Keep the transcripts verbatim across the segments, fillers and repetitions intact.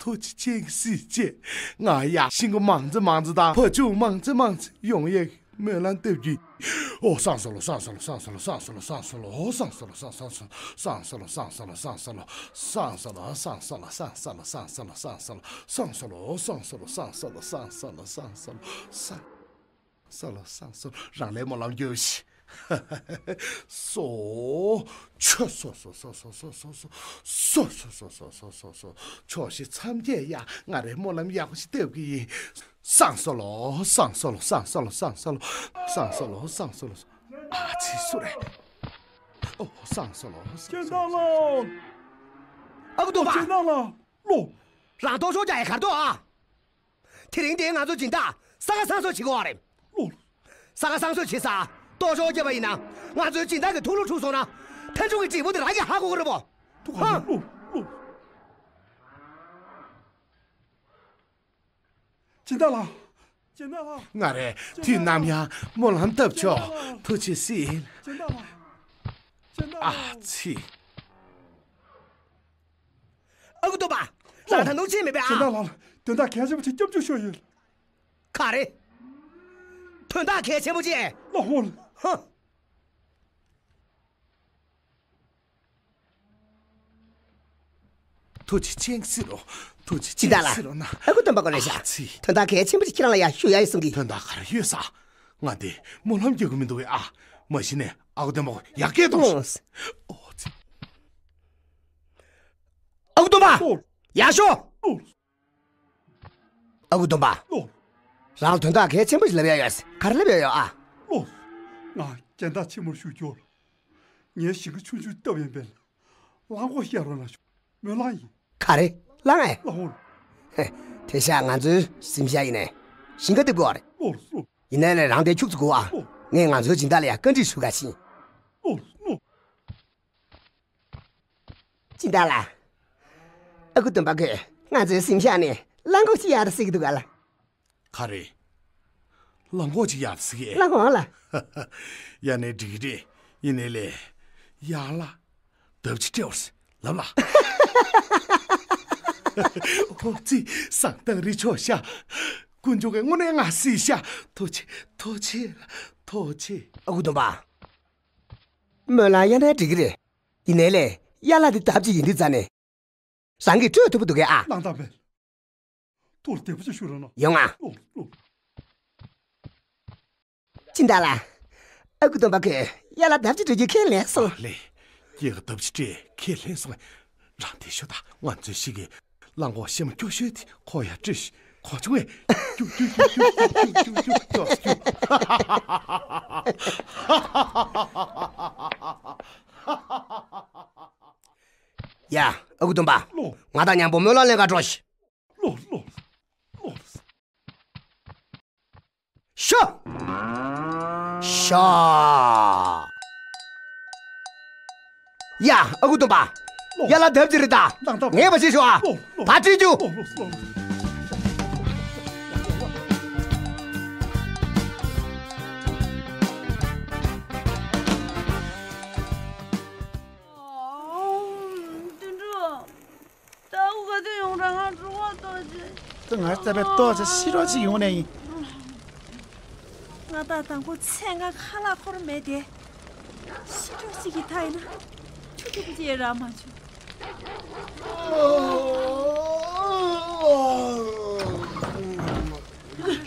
ཐུགས་རྗེ་ཆེ་གཟིགས་ཅེས། ང་ཡ་ཤིང་གི་མང་ཙེ་མང་ཙེ་དང་བ་ཕྱུགས་མང་ཙེ་མང་ཙེ་ཡོང་ཡས་སྨོན་ལམ་བཏབ་ཀྱི། ཨོ་སངས་སོ་ལོ། སངས་སོ་ལོ། སངས་སོ་ལོ། སངས་སོ་ལོ། སངས་སོ་ལོ། སོ་ལོ། སོ་ལོ། སོ་ལོ། སོ་སོ། རང་ལས་སྨོན་ལམ་རྒྱོབས་ཤིག་སོ། ཆོས་སོ་སོ། སོ་སོ། སོ་སོ། སོ་སོ། སོ་སོ། སོ་སོ། ཕྱོགས་བཞི་མཚམས་བརྒྱད་ཡ། ང་རའི་སྨོན་ལམ་ཡག་པོ་ཞིག་བཏབ་ཀྱི་ཡིན། སངས་སོ་ལོ། སངས་སོ་ལོ། སངས་སོ་ལོ། སངས་སོ་ལོ། སངས་སོ་ལོ། སངས་སོ་ལོ། ཨ་ཙི། སུ་རེད། ཨོ། སངས་སོ་ལོ། སངས་སོ་ལོ། སྦྱིན་བདག་ལགས། ཨ་ཁུ་སྟོན་པ། སྦྱིན་བདག་ལགས། ལོ། རང་ལྟོ་ཤོག་རྒྱག་ཡ་གར་ཐོག་ཨ། དེ་རིང་དེ་ང་ཚོ་སྦྱིན་བདག་ས་ག་སངས་སོ་བྱེད་དགོས་པ་རེད། ལོ། ས་ག་སངས་སོ་བྱེད་ས་ལྟོ་ཤོག་བརྒྱབ་པ་ཡིན་ན། ང་ཚོའི་སྦྱིན་བདག་གི་ཐུགས་ལུ་འཁྲུག་སོང་ན། མཐའ་མཇུག་གི་འབྲས་བུ་དེ་རང་གིས་ཧ་གོ་གི་རེད་པོ། ཐུགས་ཧ། ལོ། ལོ། སྦྱིན་བདག་ལགས། སྦྱིན་བདག་ལགས། ང་རའི་དུས་ནམ་ཡང་སྨོན་ལམ་བཏབ་ཆོག་སྦྱིན་བདག་ལགས། ཐུགས་རྗེ་གཟིགས། སྦྱིན་བདག་ལགས། སྦྱིན་བདག་ཨ་ལགས། ཙི། ཨ་ཁུ་སྟོན་པ། རང་ད་དུང་ཕྱིན་མེད་པས་ཨ། སྦྱིན་བདག་ལགས། དོན་དག་གལ་ཆེན་པོ་ཅིག་སྐྱབས་བཅོལ་ཞུ་ཡོད། ག་རེ། དོན་དག་གལ་ཆེན་པོ་ཅིག་ལགས་འོང་། ཧ། ཐུགས་རྗེ་ཆེ་གཟིགས་རོགས། ཐུགས་རྗེ་ཆེ་གཟིགས་རོགས་གནང་། ཨ་ཁུ་སྟོན་པ་ཁོ་རེད་ཤག་ཨ་ཙི། དོན་དག་གལ་ཆེན་པོ་ཅིག་ཁྱེད་རང་ལ་ཡ་ཞུ་ཡ་ཡོད་གསུང་གི། དོན་དག་ག་རེ་ཡོད་ས། ང་འདི་སྨོན་ལམ་རྒྱག་གི་མི་འདུག་པས་ཨ། མ་གཞི་ནས་ཨ་ཁུ་སྟོན་པ་ཁོ་ཡར་སྐད་གཏོང་ཤིག་ཨོ་ཙི། ཨ་ཁུ་སྟོན་པ། ཨོ། ཡར་ཤོག་ཨོ། ཨ་ཁུ་སྟོན་པ། ཨོ། རང་དོན་དག་གལ་ཆེན་པོ་ཞིག་ལབ་ཡ་ཡོད། ག་རེ་ལབ་ཡ་ཡོད་ཨ། ཨོ། ང་སྦྱིན་བདག་ཆེན་མོར་ཞུ་རྒྱུར། ངའི་ཞིང་ཁ་ཆུང་ཆུང་སྟབས་ཡན་པས་ལ། གླང་གོག་བཤས་རོགས་གནང་ཞུ། སྨོན་ལམ་ཡིན། ག་རེ། གླང་ཨེ། ལགས་འོང་། ཧེ། དེ་ཤག་ང་ཚོའི་གཟིམ་ཤག་ཡིན་ནས། ཞིང་ཁ་འདེབས་དགོས་པ་རེད། ལགས་སོ། ཡིན་ནའི་ལས་རང་དེ་ཁྱུག་ཙམ་སྒུག་ཨ། ལགས། ངས་ང་ཚོའི་སྦྱིན་བདག་ལ་ཡ་བཀའ་འདྲི་ཞུ་ག་ཕྱིན། ལགས་སོ། སྦྱིན་བདག་ལགས། ཨ་ཁུ་སྟོན་པ་ཁོས་ང་ཚོའི་གཟིམ་ཤག་ནས་གླང་གོག་ཅིག་ཡར་བསད་ཀྱི་འདུག་ག་ལགས། ག་རེ། གླང་གོག་ཅིག་ཡར་བསད་ཀྱི། གླང་གོག་ལགས། ཡ་ནས་འགྲིག་གི་རེད། ཡིན་ནའི་ལས། ཡར་ལ་ལྡབ་ཅིག་སྤྲད་པར་ལབ་ལ། ཨོ་ཙི། བཟང་ཐག་རིང་ཤོག་ཤག་དཀོན་མཆོག་གིས་དངོས་གནས་ང་གཟིགས་ཤག་ཐུགས་རྗེ་ཆེ། ཐུགས་རྗེ་ཆེ་ལགས། ཐུགས་རྗེ་ཆེ། ཨ་ཁུ་སྟོན་པ། སྨོན་ལམ་ཡ་ནས་འགྲིག་གི་རེད། ཡིན་ནའི་ལས། ཡར་ལ་འདི་ལྡབ་ཅིག་ཡིན་དུས་ཙ་ནས། རང་གིས་སྤྲོད་ཐུབ་པ་འདུག་གས་ཨ། གནང་དང་པས། ཐུགས་ལ་བདེ་པོ་ཅིག་ཞུ་རོགས་གནང་། ཡོང་ང་། ལགས་ལགས། སྦྱིན་བདག་ལགས། ཨ་ཁུ་སྟོན་པ་ཁོས་ཡར་ལ་ལྡབ་ཅིག་སྤྲོད་རྒྱུ་ཁས་ལེན་སོང་། ཨ་ལེ། སྐྱེས་ཀ་ལྡབ་ཅིག་སྤྲད་ཁས་ལེན་སོང་། རང་དེ་ཤོད་ད། ང་ཚོའི་ཞིག་གི་གླང་གོག་ཤེད་མ་སྐྱོ་ཤོས་དེ་ཁོ་ཡར་སྤྲོད་ཤིག་ཁོ་བྱུང་ངས། ཀྱུ་ཀྱུ་ཀྱུ། ཡ། ཨ་ཁུ་སྟོན་པ། ལགས། ང་དང་མཉམ་པོ་སྨོན་ལམ་ལེན་ག་འགྲོ་ཤིག་ལགས་ལགས་ལགས། ཤོ། ཤོ། ཡ། ཨ་ཁུ་སྟོན་པ། ལགས། ཡར་ལ་ལྡབ་ཅིག་རེད་ད། ལགས་ལགས། ངས་ཕར་ཕྱིན་ཤོག་ཨ། ལགས་ལགས། ཕར་ཁྲིད་རྒྱུ། ལགས་ལགས་ལགས། ཨོ། དོན་གྲུབ། ད་ཨ་ཁུ་ག་དུས་ཡོང་ར། ང་གྲོད་ཁོག་ལྟོགས་བྱས། ད་ང་རྩ་བའི་ལྟོགས་བྱས། ཤི་རོགས་ཅིག་ཡོང་ནས་ཡིན། ང་ད་དང་པོ་མཚན་གང་ཁ་ལག་འཁོར་མེད་དེ། ཤི་རོགས་ཅིག་གི་མཐའ་ཡིན་ན་ཆུ་ཐིགས་པོ་ཅིག་རག་མ་བྱུང་།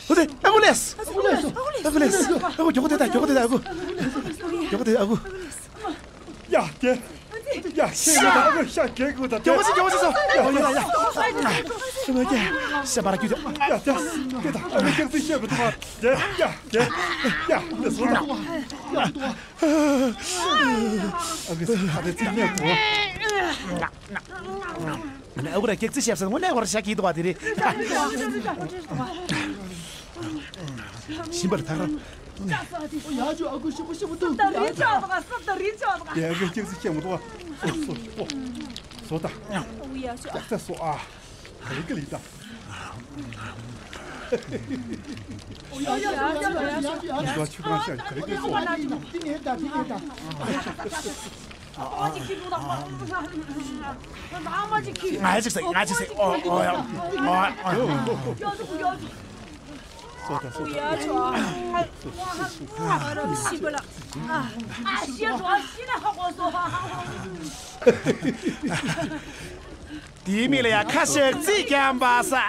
ཨོ་དེ། ཨ་ཁུ་ལེས། ཨ་ཁུ་ལེས། ཨ་ཁུ་མགྱོགས་པོ་སྡོད་ད། མགྱོགས་པོ་སྡོད་ད། ཨ་ཁུ། མགྱོགས་པོ་སྡོད། ཨ་ཁུ། ཡ། དེ། ཡ། ཤེས་དགོས་ད། ཨ་ཁུ་ཤ་གས་དགོས་ད། དེ། མགྱོགས་པོ་ཞིག་མགྱོགས་པོ་ཞིག་སོང་། ཡ། ཡ། ཡ། ཤ་མ་ར་རྒྱུ་དེ། ཡ། དེ། དེ་ད། ཨ་ཁུ་སྐྱག་རྫུན་བཤད་མི་འདུག་པ། དེ། ཡ། དེ། ཡ། དེ་སོང་ད། ཨ་ཁུ་ཨ་ཁུ་རྩིས་མེད་དོ། ཨ་ཁུ་ར་སྐྱག་རྫུན་བཤད་ས་དངོས་གནས་ཁོ་ར་ཤ་གས་འདུག་པ། དེ་རེད། ཞིམ་པར་ཐག་ར། ཡ་ཇོ། ཨ་ཁུ་ཞིམ་པོ་ཞིམ་པོ་འདུག། ད་རིན་ཆགས་འདུག་ག་སོབ་ད་རིན་ཆགས་འདུག་ག། དེ་ཨ་ཁུ་སྐྱག་རྫུན་བཤད་མི་འདུག་པ། སོ་སོ་སོ། སོ་ད། ཨུ་ཡ་ཤོ། ཡ་ད་སོ་ཨ། ག་རེ་ག་ལི་ད། ཡ་ཡ་ཡ་ཡ། ཆུ་གང་ཤ་ག་རེ་ག་སོ། ང་ཅིག་ཟེར། ང་ཅིག་ཟེར། ཨོ་ཨོ་ཡ། ཨོ་ཨོ། སོ་ད་སོ་ད། དེའི་མིག་ལ་ཡ་ཁ་ཤས་རྩིས་ཀྱང་འབའ་ས།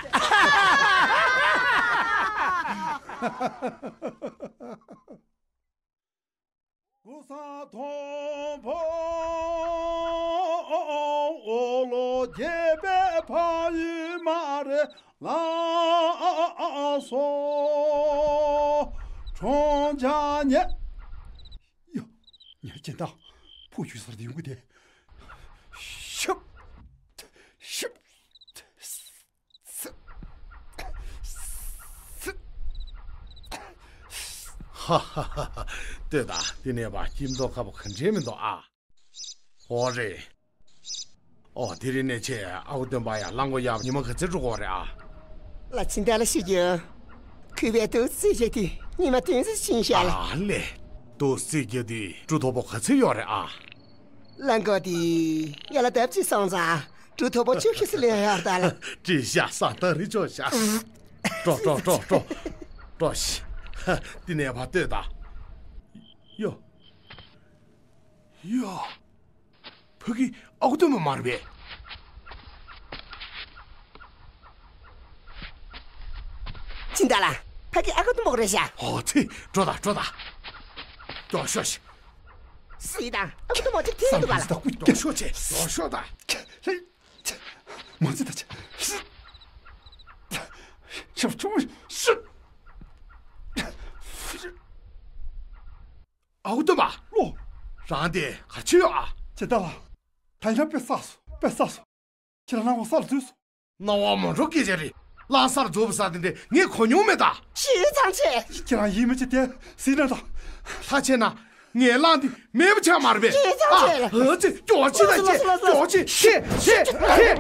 གོ་ས་མཐོན་པོ་འོ་ལོ་རྒྱས་པའི་ཕ་ཡུལ་མ་རེད་ལ་སོ། གྲོང་ཆ་ཉེ། ཡ། ཉེ་ཅན་དང་ཕོ་ཆུ་སར་དེ་ཡོང་གི་དེ། ཤུབ། ཤུབ། ཧ་ཧ་ཧ་ཧ། ལྟོས་དང་། དེ་ནས་བ་སྐྱིད་མདོག་ཁ་པོ་ག་འདྲའི་མི་འདུག་ཨ། འོ་རེད། ཨོ་དེ་རིང་ནས་ཆེ་ཨ་ཁུ་སྟོན་པ་ཡ་རླངས་འཁོར་གཡར་ཉི་མ་ག་ཚོད་འགྲོ་གི་རེད་ཨ། ལ་ཕྱིན་ད་ལ་ཤི་རྒྱུ། གུས་པའི་དུ་རྩིས་བྱེད་དུས་ཉི་མ་བདུན་ཙམ་ཕྱིན་ཤག་ལ། ཨ་ལེ། དུ་རྩིས་རྒྱག་དུས་གྲུ་མཐོ་པོ་ག་ཚོད་ཡོད་རེད་ཨ། རླངས་འཁོར་དེ་ཡ་ལ་ལྡབ་གཅིག་སོང་ཙང་གྲུ་མཐོ་པོ་བཅུ་བཞི་ཙམ་ལེན་ཡོད་ད་ལ། བྲིས་ཤག་ས་ད་རི་ཅོ་ཤག། འགྲོ་འགྲོ་འགྲོ་འགྲོ། འགྲོ་ཤི། དེ་ནས་བ་ལྟོས་དང་། ཡོ། ཡོ། ཕ་གི་ཨ་ཁུ་སྟོན་པ་མ་རེད་པས། ཕྱིན་ད་ལ། ཕ་གི་ཨ་ཁུ་སྟོན་པ་རེད་ཤག། ཨོ་ཙི། འགྲོ་ད་འགྲོ་ད། མགྱོགས་ཤོག་ཤི། སི་དང་ཨ་ཁུ་སྟོན་པ་ཅིག་ཐེན་འདུག་ག་ལ། མགྱོགས་ཤོག་ཅེ། མགྱོགས་ཤོག་ད། མ་ཙི་ད་ཅེ། ཤབ་ཆུང་ཤི། ཨ་ཁུ་སྟོན་པ། ལོ། རང་དེ་ག་ཆེ་ཡོད་ཨ། ཇི་ལྟར་ལ། ད་ཡང་དཔེ་བསགས་སོ། དཔེ་བསགས་སོ། ཁྱེད་རང་རླངས་འཁོར་སར་འཛུལ་སོང་། སྣང་བ་མ་འགྲོ་སྐད་ཆ་རེད། རླངས་སར་འཛུལ་བ་ས་དེ་འདྲས་ངས་གོ་མྱོང་མེད་ད། ཞེ་ཚང་ཆེ། ཁྱེད་རང་ཡིད་མི་ཆེས་ཏེ་ཟིན་ན་ད། ལྷ་ཆེ་ན། ངས་རླངས་དེ་མེད་པ་ཆགས་མ་རེད་པས། ཞེ་ཚང་ཆེ། ཨ་ཙི་མགྱོགས་ཅི་ད་ཅི་མགྱོགས་ཅི་ཆེ་ཆེ་ཆེ།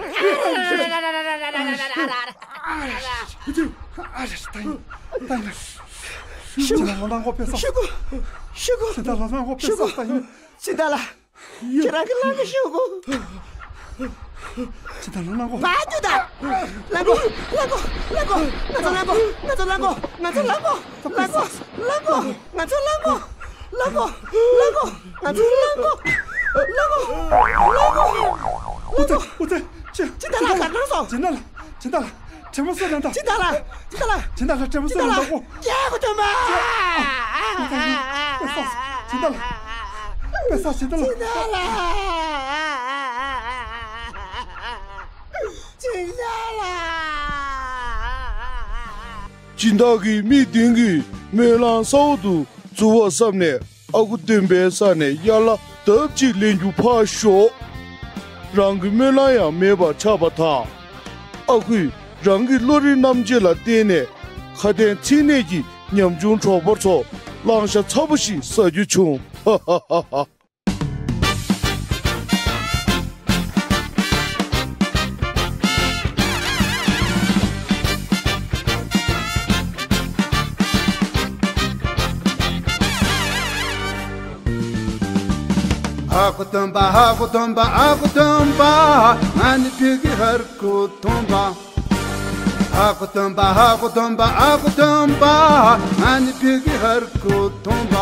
ཤུ་གུ། ཤུ་གུ། ཇི་ལྟར་ལ་རླངས་འཁོར་དཔེ་བསགས་སོང་ད་ཡིན། ཇི་ལྟར་ལ། ཁྱེད་རང་གི་རླངས་འཁོར་ཤོག་གོ། ཅི་ད་རླངས་འཁོར། ཕར་རྒྱུགས་དང་། རླངས་འཁོར། རླངས་འཁོར། རླངས་འཁོར། ང་ཚོ་རླངས་འཁོར། ང་ཚོ་རླངས་འཁོར། ང་ཚོ་རླངས་འཁོར། རླངས་འཁོར། རླངས་འཁོར། ང་ཚོ་རླངས་འཁོར། རླངས་འཁོར། རླངས་འཁོར། ང་ཚོ་རླངས་འཁོར། རླངས་འཁོར། རླངས་འཁོར། ཨོ་ཙི། ཨོ་ཙི། ཅི། ཅི་ད་ལ་ག་གང་སོང་། ཅི་ན་ལ། ཅི་ད་ལ། དྲན་པ་གསོས་ན་ད། ཅི་ད་ལ། ཅི་ད་ལ། ཅི་ད་ལ་དྲན་པ་གསོས་ན་ད་གོ། ཀྱེ་གོ་དོན་པ། ཅི་ད་ལ། དཔེ་བསགས་ཅི་ད་ལ། དཔེ་བསགས་ཅི་ད་ལ། ཅི་ད་ལ། ཅི་ད་ལ། སྦྱིན་བདག་གིས་མི་བདུན་གྱི་སྨོན་ལམ་གསར་དུ་འཛུགས་པར་བསམ་ནས། ཨ་ཁུ་སྟོན་པའི་ས་ནས་ཡར་ལ་ལྡབ་གཅིག་ལེན་རྒྱུ་ཕར་ཞོག། རང་གི་སྨོན་ལམ་ཡང་མེད་པར་ཆགས་པ་དང་། ཨ་ཁུས་རང་གི་བློ་རིག་རྣམ་དཔྱོད་ལ་བརྟེན་ནས་ཁ་དན་ཚིག་གནད་ཀྱི་ཉམ་ཆུང་གྲོགས་པོ་ཚོ་གླང་ཤ་ཚ་པོ་ཞིག་ཟ་རྒྱུ་བྱུང་། ཧ་ཧ་ཧ་ཧ། ཨ་ཁུ་སྟོན་པ། ཨ་ཁུ་སྟོན་པ། ཨ་ཁུ་སྟོན་པ། ང་ནི་བོད་ཀྱི་ཧར་ཁུ་སྟོན་པ། ཨ་ཁུ་སྟོན་པ། ཨ་ཁུ་སྟོན་པ། ཨ་ཁུ་སྟོན་པ། ང་ནི་བོད་ཀྱི་ཧར་ཁུ་སྟོན་པ།